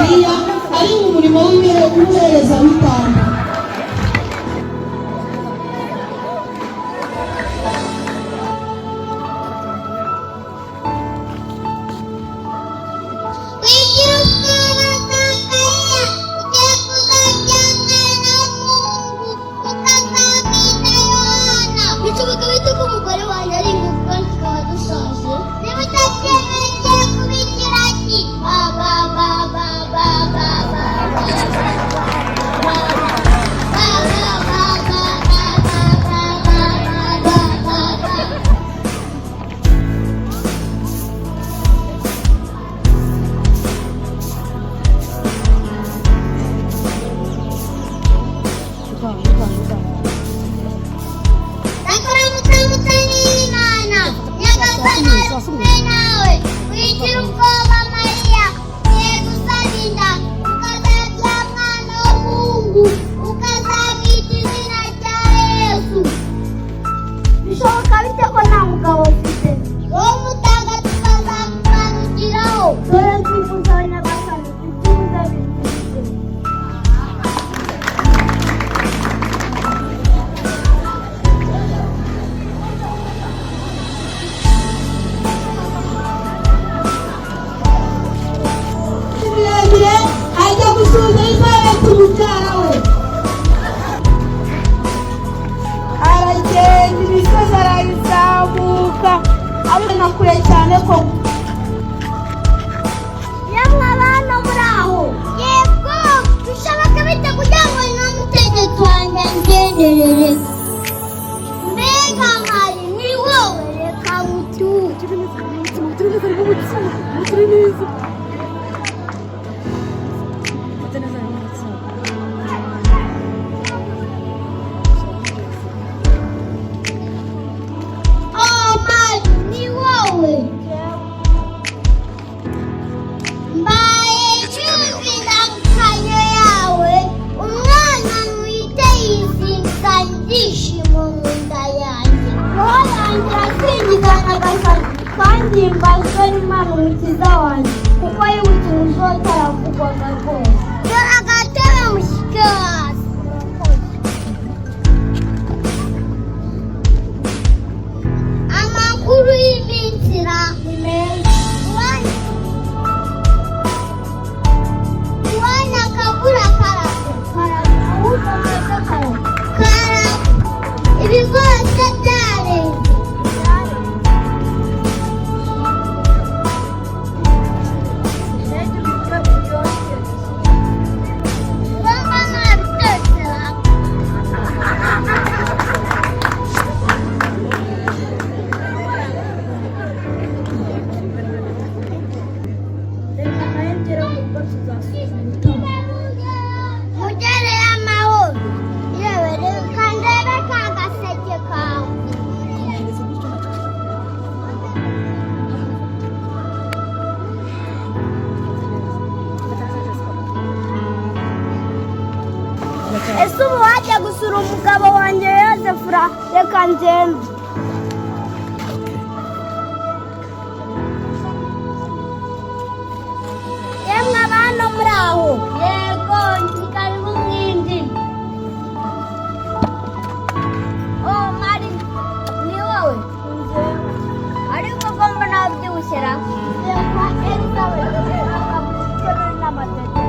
Zakariya ari mu murimo w'ubuherezabitambo. Wigira umwana Zakariya, ugiye kuzabyara umwana w'umuhungu, ukazamwita Yohana. Bishoboka bite ko umugore wanjye ari ingufu kandi tukaba dushaje? Niba utabyemeye ngiye kubigira ki? Ba ba ba ba ba ba ba ba ba ba ba ba ba ba ba ba ba ba ba. Ndakuramutsa n'Imana, Nyagasani ari kumwe nawe. Wigira ubwoba Mariya, ugiye gusama inda, ukazabyara umwana w'umuhungu, ukazamwita izina rya Yesu. Bishoboka bite ko nta mugabo mfite? Wowe mutagatifu azakumanukiraho. Dore nzifuza Nyagasani, ibyiza bifite. Miremire ajya gusuhuza Elizabeti mubyara we. Aragenda, imisozi arayizamuka, abona kure cyane koko. Yemwe abana muri aho! Yego! Bishoboka bite kugira ngo n'umutegetsi wanjye angenderere? Mbega Mari, ni wowe? Reka ngutuke. Oh Mari, ni wowe! Mbaye nyumva indamukanyo yawe, umwana ntwite yizinduka ibyishimo mu nda yanjye. Roho yanjye irasingiza Nyagasani, Kandi himbazwe n'Imana Umukiza wanjye, kuko yibutse umusore utaravugwaga rwose. Dore agatebe mushyike hasi. Amakuru y'iminsi ra? Ni meza. Iwanyu akavura karagwa? Karagwa, ahubwo mwebwe karagwa. Karagwa. Ibigori se byareze? Ngomba nabitetse ra. Reka nawe ngere mu rugo, tuzasubira ubutaha. Mugereyo amahoro. Yewe, reka ndebe ka gaseke kawe. Ese ubu wajya gusura umugabo wanjye Yozefu ra? Reka ngende. Yemwe abana muri aho! Yego, ni karibu mwinjire. Oh Mari, ni wowe? Ariko ko mbona wabyibushye ra? Ngiye kwa Elizabeth akamukenera n'amateke.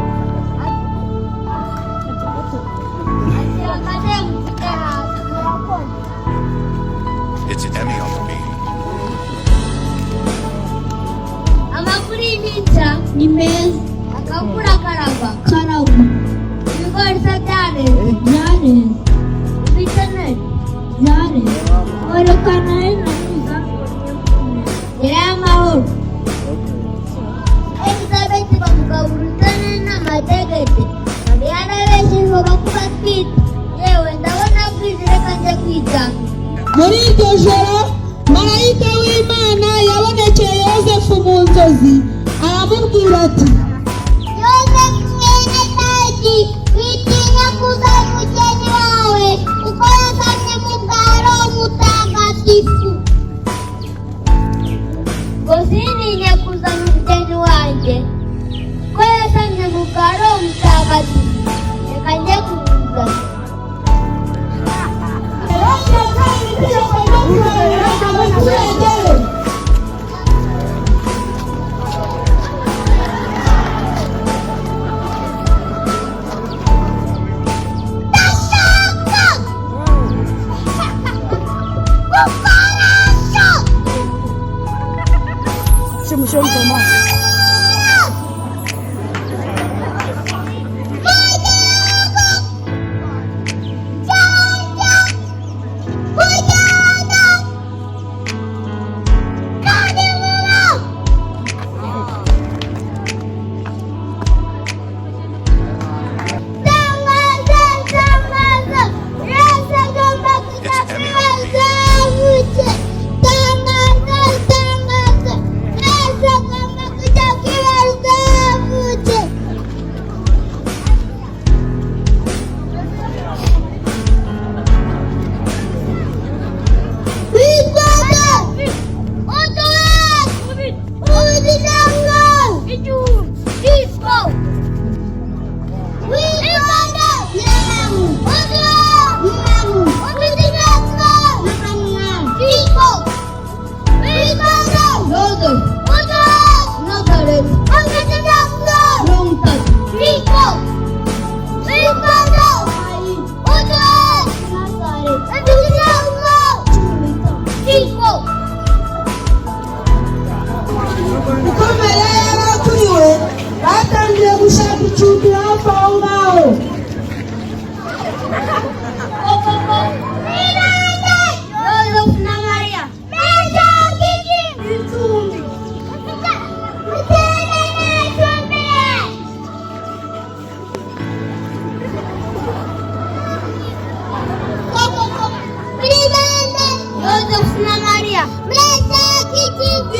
Akira agatebe mushyike hasi. Murakoze. It's Emmy on the beat. Amakuru y'iminsi ra? Ni meza. Akavura karagwa? Karagwa. Ibigori se byareze? Byareze. Ibitonore? Byareze. Reka nawe nanyuza. Gerayo amahoro. Elizabeth bamugabura utone n'amadegede. Mariya arabeshye kuba atwite. Yewe, ndabona bwije, reka njye kwijyana. Muri iryo joro marayika w'Imana yabonekeye Yozefu mu nzozi, aramubwira ati: Yozefu mwene Dawidi, witinya kuzana umugeni wawe, kuko yasamye mu bwa Roho Mutagatifu. Ngo sininye kuzana umugeni wanjye. Ko yasamye mu bwa Roho Mutagatifu. Reka njye kumuzana. Herode yatanze itegeko ryo kureba abaturage be. Ndashaka gukoresha kugenda kandi vuba. Tangaza, tangaza, Yesu agomba kujya kwibaza. Tangaza, tangaza, Yesu agomba kujya kwibaza. Witwaga utuwe ubuzima Cinco. Kuko Mariya yari akuriwe, batangiye gushaka icumbi hafi aho ngaho. Yosefu na Mariya. Icumbi. Yosefu na Mariya.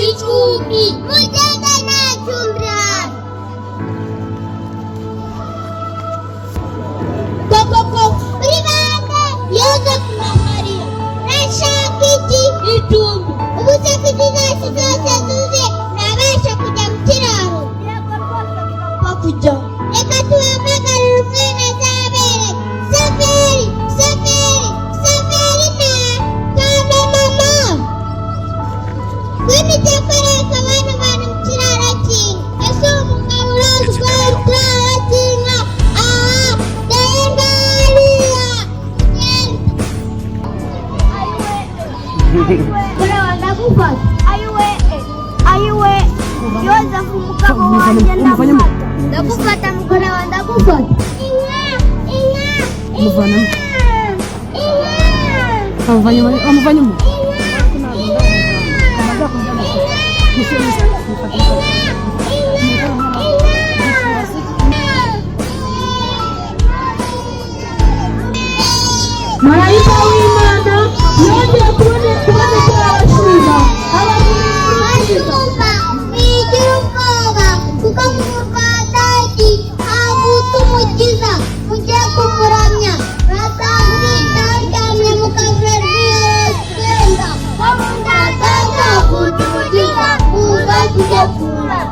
Icumbi. Mugende nta cumbi hano. Koko uri bande Yosefu na Mariya. Nashaka iki? Icumbi. Ubu se ko inzu zacu zose zuzuye nabasha kujya mu kiraro? Kujya. Reka tuhamagarire umwana azabere. Saferi, Saferi, Saferi na kaba mama. Kwini cyakoreka abana bari mu kiraro cy'inka. Ese uwo mugabo urazi ko ari mu kiraro cy'inka? Aha, dore ngariya. Genda. Ndagufata. Ayiwe, ayiwe, Yozefu mugabo wanjye ndagufata. Ndagufata mugore wanjye ndagufata. Inka, inka, inka, inka. Amuvanyemo. Marayika w'Imana yongeye kubonekera abashumba ababwira Abashumba mwigira ubwoba kuko mu Rwanda havutse umukiza mugiye kumuramya murasanga aryamye mu kavure rw'iyenda ko mu Rwanda havutse umukiza muze tujye kumuramya.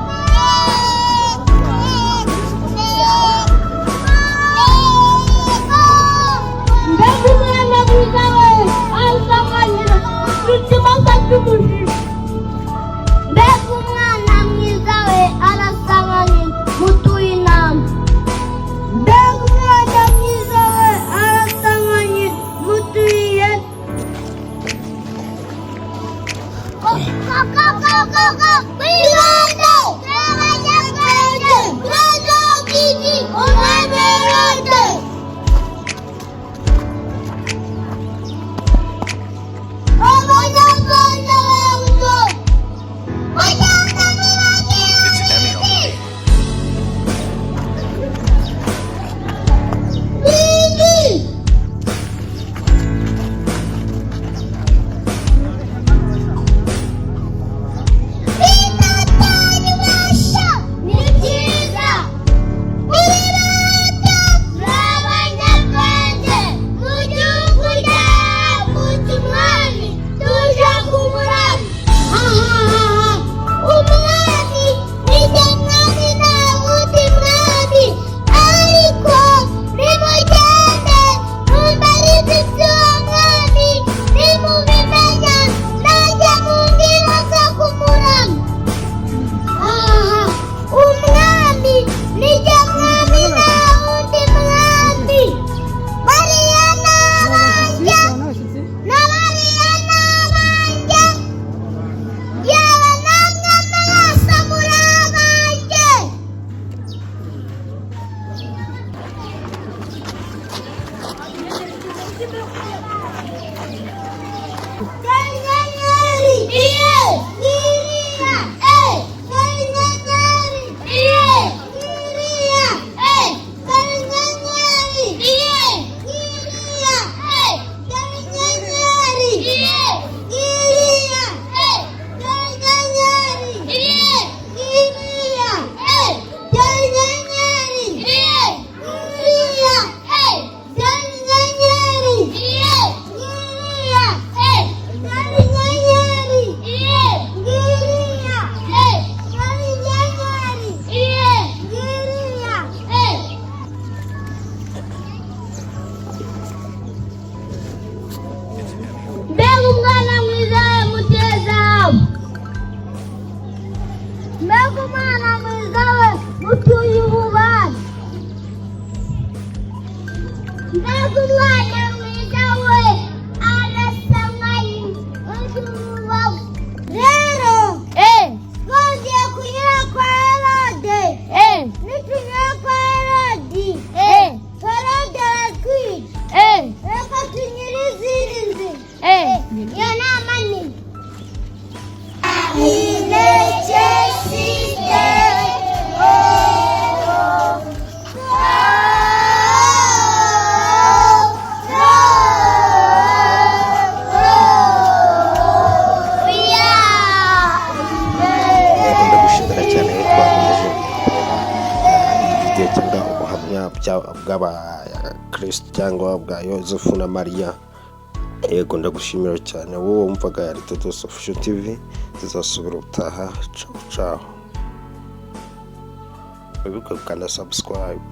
Mbega umwana Mbega umwana mwiza we, mutuye ububani. Mbega umwana mwiza we, arasa nka nyina. Rero twongeye kunyura kwa Herode. Nitunyura kwa Herodi, Herode aratwica. Reka tunyure izindi nzira. Iyo nama ni Inecesite. Yego, ndagushimira cyane. Twakomeje kureba iyi video cyangwa ubuhamya bw'abakristo cyangwa bwa Yosefu na Mariya. Yego, ndagushimira cyane wowe wumvaga ya Todos Official TV. Tuzasubira ubutaha. Ciao ciao. Wibuke gukanda subscribe.